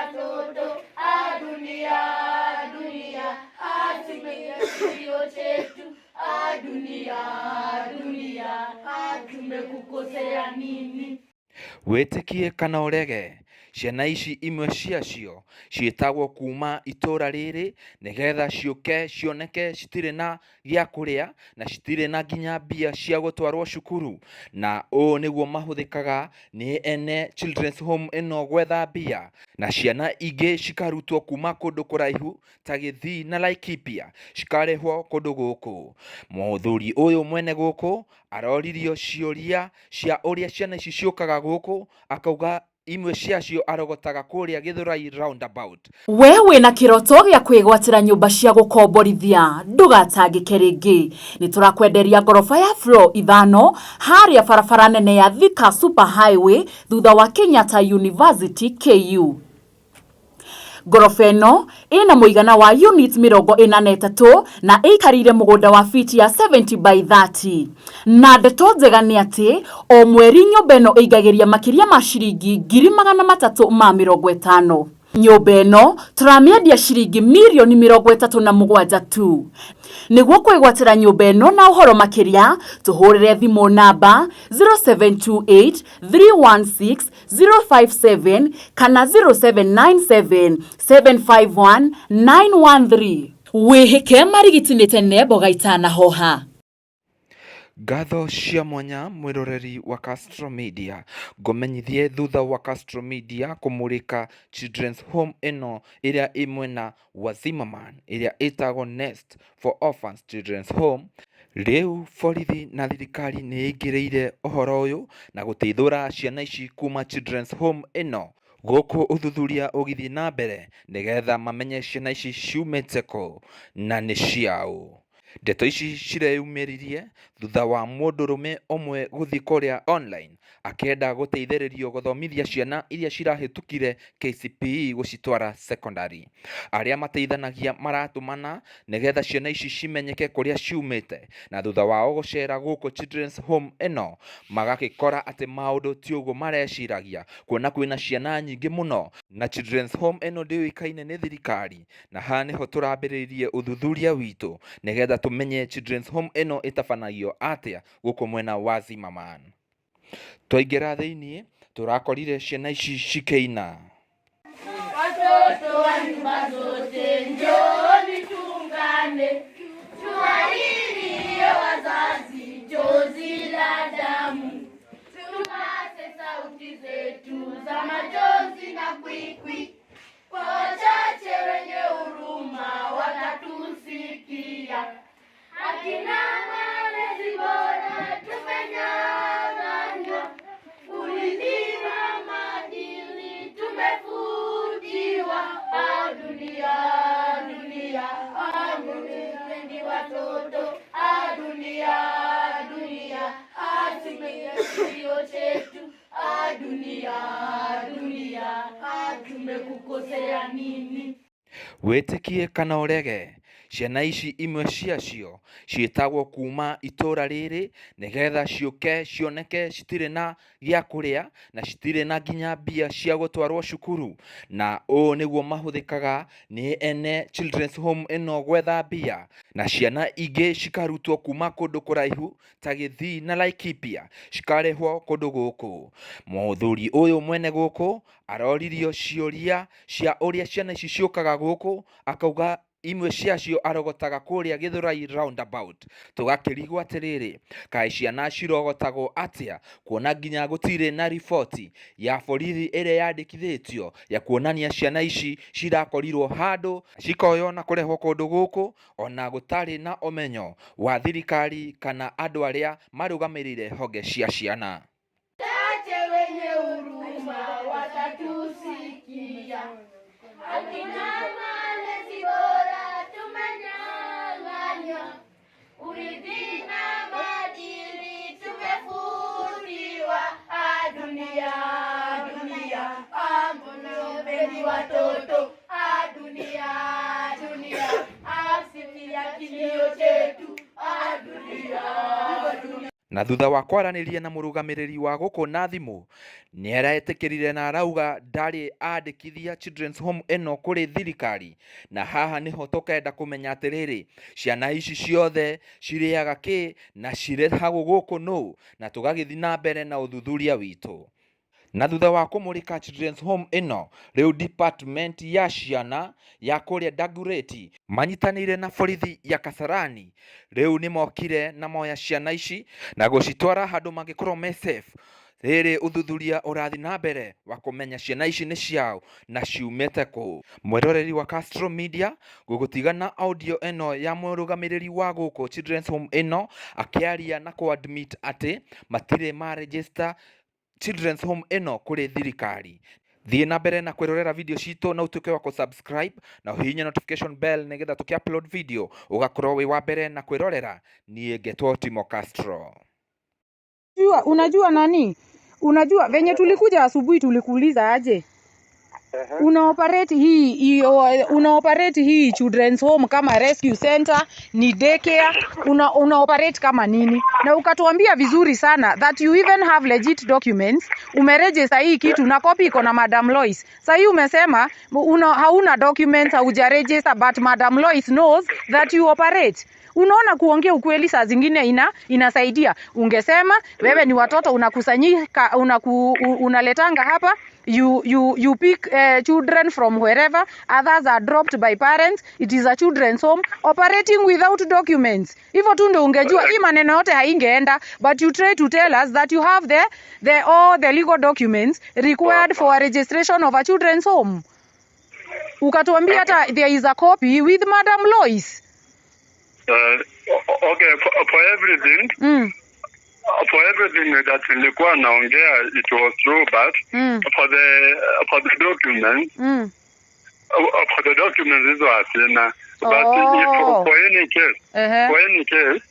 Watoto, a dunia, dunia, asikia kilio chetu, a dunia, dunia, a tumekukosea nini? Wĩtĩkie kana ũrege, ciana ici imwe ciacio ciĩtagwo kuma itũra rĩrĩ nĩgetha ciũke cioneke citirĩ na gĩa kũrĩa na citirĩ na nginya mbia cia gũtwarwo cukuru, na ũũ nĩguo mahũthĩkaga nĩ ene Children's Home ĩno gwetha mbia, na ciana ingĩ cikarutwo kuma kũndũ kũraihu ta Gĩthii na Laikipia cikarehwo kũndũ gũkũ. Mũthuri ũyũ mwene gũkũ aroririo ciũria cia ũrĩa ciana ici ciũkaga gũkũ, akauga imwe ciacio arogotaga kũrĩa Gĩthũrai roundabout. We wĩna kĩroto gĩa kwĩgwatĩra nyũmba cia gũkomborithia, ndũgatangĩke rĩngĩ. Nĩ tũrakwenderia ngoroba ya floor 5 harĩa barabara nene ya Thika Super Highway thutha wa Kenyatta University KU. Ngoroba ĩno ĩna mũigana wa unit 43 na ĩikarĩire mũgũnda wa fiti ya 70 by 30. Na ndeto njega nĩ atĩ o mweri nyũmba ĩno ĩingagĩria makĩria ma ciringi 350,000. Nyũmba ĩno tũramĩendia ciringi mirioni 37 tu. Nĩguo kwĩgwatĩra nyũmba ĩno na ũhoro makĩria, tũhũrĩre thimũ namba 0728 316 057 kana 0797 751 913. Wĩhĩke marigiti nĩ tene mboga itanahoha. Ngatho cia mwanya mwĩroreri wa Castro Media, ngũmenyithie thutha wa Castro Media kũmũrĩka Children's Home ĩno ĩrĩa ĩ mwena wa Zimmerman ĩrĩa ĩtagwo Nest for Orphans Children's Home. Rĩu borithi na thirikari nĩ ĩingĩrĩire ũhoro ũyũ na gũteithũra ciana ici kuma Children's Home ĩno, gũkũ ũthuthuria ũgĩthiĩ na mbere nĩgetha mamenye ciana ici ciumĩte kũ na nĩ ciaũ. Ndeto ici cireyumĩririe thutha wa mũndũrũme ũmwe gũthiĩ kũrĩa online akĩenda gũteithĩrĩrio gũthomithia ciana iria cirahĩtũkire KCPE gũcitwara secondary. Arĩa mateithanagia maratũmana nĩgetha ciana ici cimenyeke kũrĩa ciumĩte, na thutha wao gũcera gũkũ Children's Home ĩno magagĩkora atĩ maũndũ ti ũguo mareciragia, kuona kwĩna ciana nyingĩ mũno na Children's Home ĩno ndĩũĩkaine nĩ thirikari, na haha nĩho tũrambĩrĩirie ũthuthuria witũ nĩgetha tũmenye Children's Home ĩno ĩtabanagio atĩa gũkũ mwena wa Zimmerman. Twaingĩra thĩiniĩ tũrakorire ciana ici cikĩina. Watoto wa nyumba zote, njooni tuungane, tuwalilie wazazi chozi la damu, tupase sauti zetu za machozi na kwikwi, kwa wachache wenye huruma watatusikia. Akina malezi bora tumenyang'anywa, urithi wa maadili tumefutiwa. A dunia, dunia, a mpendi watoto, a dunia, dunia, asikia kilio chetu, a dunia, dunia, a tumekukosea nini? Wĩtĩkie kana ũrege, ciana ici imwe ciacio ciĩtagwo kuma itũra rĩrĩ nĩgetha ciũke cioneke citirĩ na gĩa kũrĩa na citirĩ na nginya mbia cia gũtwarwo cukuru, na ũũ nĩguo mahũthĩkaga nĩ ene Children's Home ĩno gwetha mbia, na ciana ingĩ cikarutwo kuma kũndũ kũraihu ta Gĩthii na Laikipia cikarehwo kũndũ gũkũ. Mũthuri ũyũ mwene gũkũ aroririo ciũria cia ũrĩa ciana ici ciũkaga gũkũ, akauga imwe ciacio arogotaga kũrĩa Gĩthũrai roundabout. Tũgakĩrigwo atĩrĩrĩ, kaĩ ciana cirogotagwo atĩa kuona nginya gũtirĩ na riboti ya borithi ĩrĩa yandĩkithĩtio ya kuonania ciana ici cirakorirwo handũ cikoywo na kũrehwo kũndũ gũkũ ona gũtarĩ na ũmenyo wa thirikari kana andũ arĩa marũgamĩrĩire honge cia ciana. Wachache wenye huruma watatusikia. Akina malezi bora tumenyang'anywa, urithi na maadili tumefutiwa. A dunia, dunia, a mbona watoto, a dunia, dunia, asikia kilio chetu, a dunia, dunia. Na thutha wa kwaranĩria na mũrũgamĩrĩri wa gũkũ na thimũ, nĩaretĩkĩrire na arauga ndarĩ andĩkithia Children's Home ĩno kũrĩ thirikari. Na haha nĩho tũkenda kũmenya atĩrĩrĩ, ciana ici ciothe cirĩaga kĩ na cirehagwo gũkũ nũ, na tũgagĩthiĩ na mbere na ũthuthuria witũ. Na thutha wa kũmũrĩka Children's Home ĩno, rĩu department ya ciana ya kũrĩa Dagoretti manyitanĩire na borithi ya Kasarani, rĩu nĩ mokire na moya ciana ici na gũcitwara handũ mangĩkorwo me safe. Rĩrĩ ũthuthuria ũrathiĩ na mbere wa kũmenya ciana ici nĩ ciao na ciumĩte kũ. Mwĩroreri wa Castro Media, gũgũtiga na audio ĩno ya mũrũgamĩrĩri wa gũkũ Children's Home ĩno akĩaria na kũ admit atĩ matirĩ ma register Children's Home ĩno kũrĩ thirikari. Thiĩ na mbere na kwĩrorera video citũ na ũtuĩke wa kũ-subscribe na ũhihinye notification bell nĩgetha tũkĩ upload video ũgakorwo wĩ wa mbere na kwĩrorera. Niĩ ngetwo Timo Castro. Unajua nani? Unajua venye tulikuja asubuhi tulikuuliza aje? Una operate hii children's home kama rescue center, ni daycare, una operate kama nini? Na ukatuambia vizuri sana that you even have legit documents, umeregister hii kitu na copy iko na Madam Lois. Sasa hii umesema hauna documents, haujaregister, but Madam Lois knows that you operate. Unaona, kuongea ukweli saa zingine inasaidia. Ungesema wewe ni watoto unakusanyika, unaletanga hapa, you pick children from wherever, others are dropped by parents, it is a children's home operating without documents. Hivyo tu ndio ungejua hii maneno yote haingeenda, but you try to tell us that you have the all the legal documents required for a registration of a children's home. Ukatuambia hata there is a copy with Madam Lois. Okay, for everything, for everything that nilikuwa naongea, it was true, but for the documents, for the documents hizo hasina. But if for any case, for any case,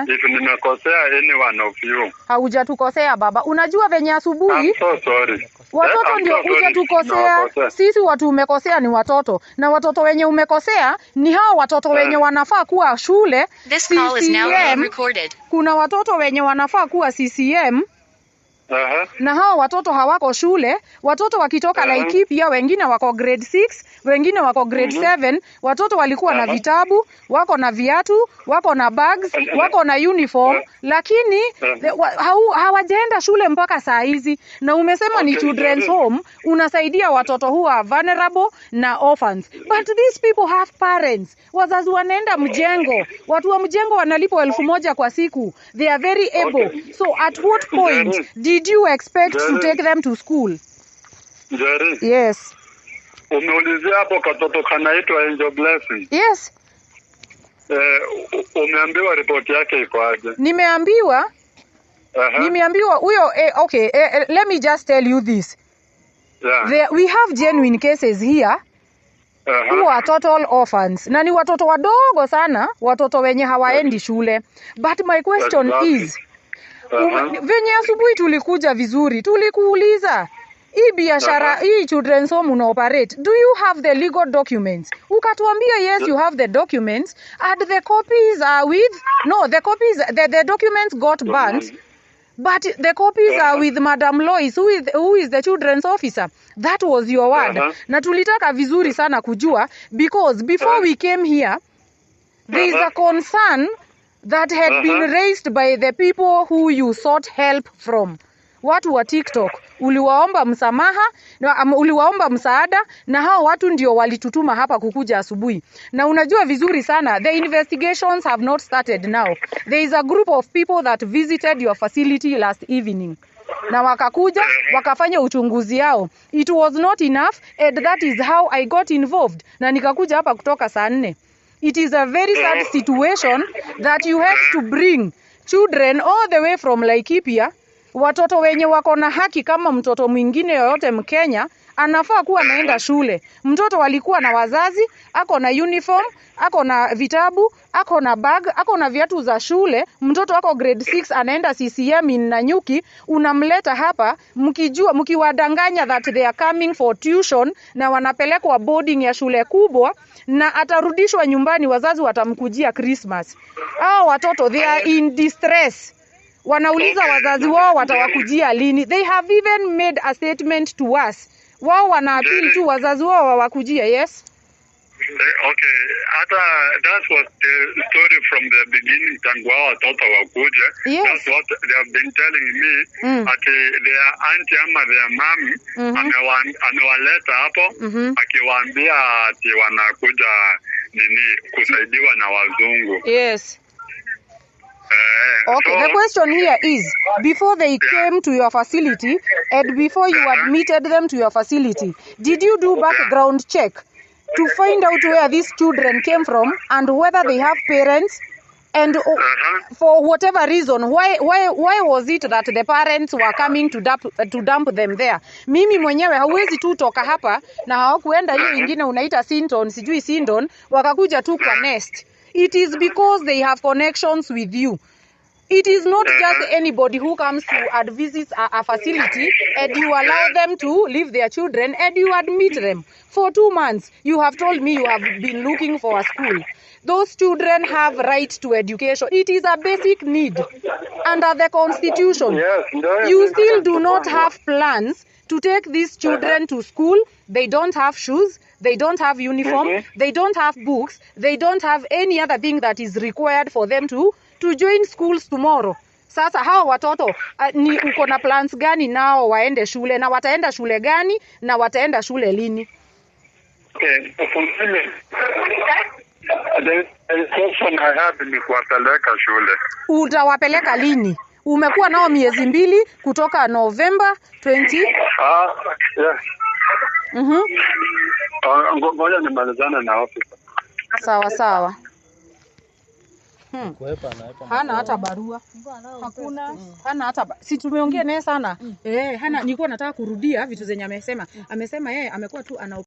if nimekosea any one of you, Haujatukosea baba. Unajua venye asubuhi I'm so sorry. Watoto I'm ndio so sorry. hujatukosea. Nimewakosea. Sisi watu umekosea ni watoto, na watoto wenye umekosea ni hao watoto wenye wanafaa kuwa shule This call is now being CCM. recorded. Kuna watoto wenye wanafaa kuwa CCM na hao watoto hawako shule. Watoto wakitoka Laikipia, wengine wako grade 6, wengine wako grade 7. Watoto walikuwa na vitabu, wako na viatu, wako na bags, wako na uniform, lakini hawajaenda shule mpaka saa hizi. Na umesema ni children's home, unasaidia watoto who are vulnerable na orphans. But these people have parents. Wazazi wanaenda mjengo, watu wa mjengo wanalipwa 1,000 kwa siku. They are very able. So at what point Jerry. Did you expect to Jerry. Take them to school? Jerry, Yes. umeulizia hapo katoto kanaitwa Angel Blessing. Yes. Eh, umeambiwa ripoti yake iko aje? Nimeambiwa nimeambiwa huyo okay, let me just tell you this. There, we have genuine cases here who are total orphans na ni watoto wadogo sana, watoto wenye hawaendi shule. But my question is, venye asubuhi tulikuja vizuri, tulikuuliza hii biashara, hii children's home una operate, do you have the legal documents? Ukatuambia yes, you have the documents and the copies are with, no, the copies, the documents got burnt, but the copies are with Madam Lois, who is the children's officer. That was your word. Na tulitaka vizuri sana kujua because before we came here, there is a concern that had been raised by the people who you sought help from. Watu wa TikTok uliwaomba msamaha na uliwaomba msaada, na hao watu ndio walitutuma hapa kukuja asubuhi. Na unajua vizuri sana the investigations have not started now. There is a group of people that visited your facility last evening na wakakuja wakafanya uchunguzi yao. It was not enough and that is how I got involved, na nikakuja hapa kutoka saa 4. It is a very sad situation that you had to bring children all the way from Laikipia, watoto wenye wako na haki kama mtoto mwingine yoyote Mkenya anafaa kuwa anaenda shule. Mtoto alikuwa na wazazi, ako na uniform, ako na vitabu, ako na bag, ako na viatu za shule. Mtoto ako grade 6 anaenda CCM in Nanyuki, unamleta hapa mkijua, mkiwadanganya that they are coming for tuition na wanapelekwa boarding ya shule kubwa na atarudishwa nyumbani, wazazi watamkujia Christmas. Hao watoto, they are in distress. Wanauliza wazazi wao watawakujia lini. They have even made a statement to us. Wao wana appeal tu wazazi wao wawakujie. Yes. Okay, hata that was the story from the beginning tangu hao watoto wakuje. Yes. That's what they have been telling me. Ati their auntie ama their mom amewaleta hapo akiwaambia ati wanakuja nini kusaidiwa na wazungu. Yes. Okay, so, the question here is, before they came to your facility and before you admitted them to your facility, did you do background check to find out where these children came from and whether they have parents? And for whatever reason, why was it that the parents were coming to dump them there? Mimi mwenyewe hauwezi tu toka hapa na hawakuenda hiyo ingine unaita Sinton, sijui Sindon, wakakuja tu kwa Nest. It is because they have connections with you. It is not just anybody who comes to and visits a facility and you allow them to leave their children and you admit them. For 2 months, you have told me you have been looking for a school. Those children have right to education. It is a basic need under the constitution. Yes, you still do not have plans to take these children to school. They don't have shoes. They don't have uniform. They don't have books. They don't have any other thing that is required for them to join schools tomorrow. Sasa hawa watoto ni uko na plans gani nao waende shule, na wataenda shule gani, na wataenda shule lini? Okay, the question I have ni kuwapeleka shule. Utawapeleka lini? Umekuwa nao miezi 2 kutoka November 20. Yeah. Ngoja nimalizane na office. Sawa sawa. Hana hata barua. Hakuna. Hana hata si tumeongea naye sana. Hana, nilikuwa nataka kurudia vitu zenye amesema. Amesema yeye amekuwa tu ana